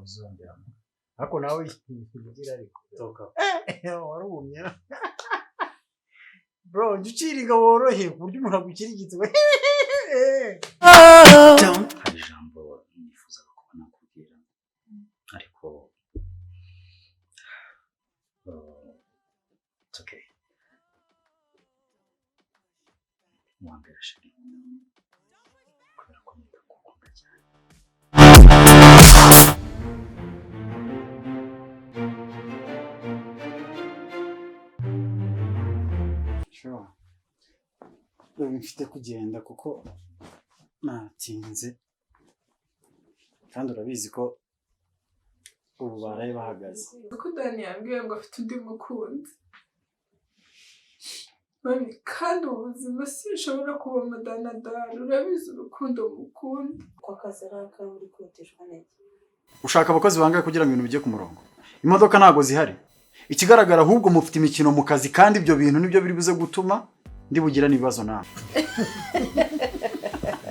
Bizongera. Ariko nawe ugira ariko. Toka. Warumye. Bro, jya uciriga worohe ku buryo umuntu agukirigita. Hari ijambo nifuzaga kuba nakubwira, ariko it's okay. Wambera chérie, kubera ko ndagukunda cyane. Sure. Ubu mfite kugenda kuko natinze, kandi urabizi ko ubu baraye bahagaze. Kuko Dani yambwiye ngo afite undi mukunzi. Mami, kandi ubu buzima sinshobora kuba mudanadari, urabizi urukundo mukunda. Ko akazi ari akawe, uri kwihutishwa n'iki? Ushaka abakozi bangahe kugira ngo ibintu bijye ku murongo? Imodoka ntabwo zihari. Ikigaragara ahubwo mufite imikino mu kazi, kandi ibyo bintu nibyo biri buze gutuma ndi bugirane ibibazo nawe.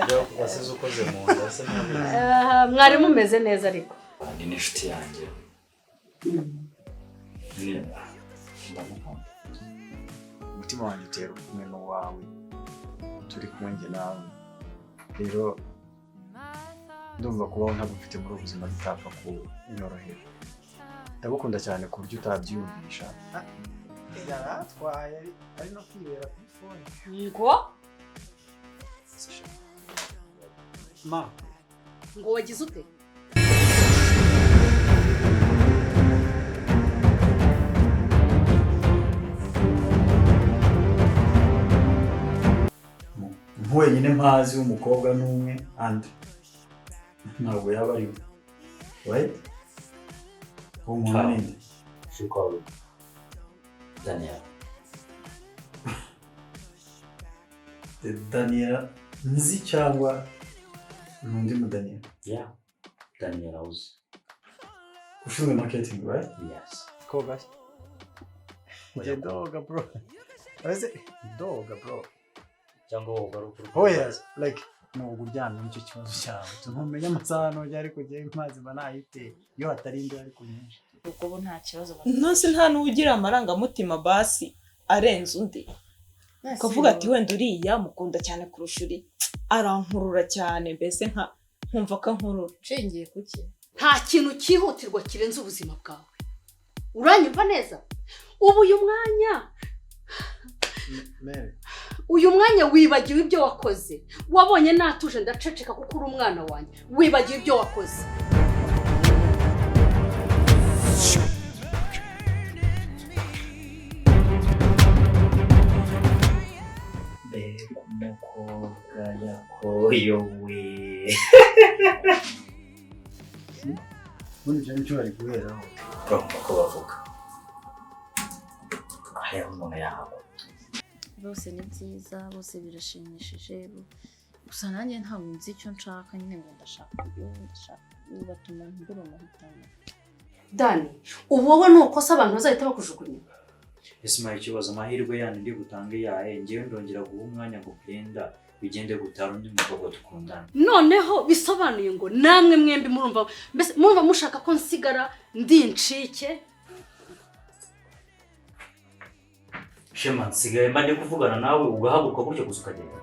Ibyo wasize ukoze mu nda se ntabizi? Mwari mumeze neza ariko. Ni n'inshuti yanjye. Ndamukunda. Umutima wanjye utera kumwe n'uwawe, turi kumwe njye nawe. Rero ndumva kubaho ntagufite muri ubu buzima bitapfa kunyorohera. Ndagukunda cyane ku buryo utabyiyumvisha. Yaratwaye ari no kwibera kuri phone. Ngo Ma. Ngo wagize ute? Wenyine mpazi w'umukobwa n'umwe, andi ntabwo yaba ari we, right? Uwo muntu ni nde? She called Daniel. Daniela nzi cyangwa ni undi mu Daniela? Yeah. Daniel uzi. Ushinzwe marketing, right? Yes. Koga se? Njye ndoga, bro. Ese ndoga, bro? Cyangwa wowe ugaruka uri. Oh yes, like nubwo uryamye nicyo kibazo cyawe, ntumenya amasaha nujya, ariko ujyayo amazi mba nayiteye iyo hatari imbeho ariko nyinshi. Ubwo bo nta kibazo. Ntuzi, nta n'ugira amarangamutima basi arenze undi, ukavuga ati wenda uriya mukunda cyane kurusha uri, arankurura cyane, mbese nka nkumva ko ankurura. Nshingiye kuki? Nta kintu cyihutirwa kirenze ubuzima bwawe, uranyumva neza? Ubu uyu mwanya Mere. Uyu mwanya wibagiwe ibyo wakoze. Wabonye natuje ndaceceka kuko uri umwana wanjye. Wibagiwe ibyo wakoze. Mbega umukobwa yakoyowe! Ubundi ibyo nicyo bari guheraho. Urumva ko bavuga hariho umuntu yawe. Bose ni byiza, bose birashimishije, gusa nanjye ntabwo nzi icyo nshaka nyine, ngo ndashaka uyu, ndashaka uyu, batuma mbura amahitamo. Dani, ubu wowe nukosa abantu bazahita bakujugunya. Ese mpaye ikibazo, amahirwe yandi ndi butange yahe? Ngewe ndongera guha umwanya ngo Brenda bigende gutara undi mukobwa dukundana. Noneho bisobanuye ngo namwe mwembi murumva, mbese murumva mushaka ko nsigara ndi incike. Shema, nsigaye mba ndi kuvugana nawe ugahaguruka gutyo gusa ukagenda.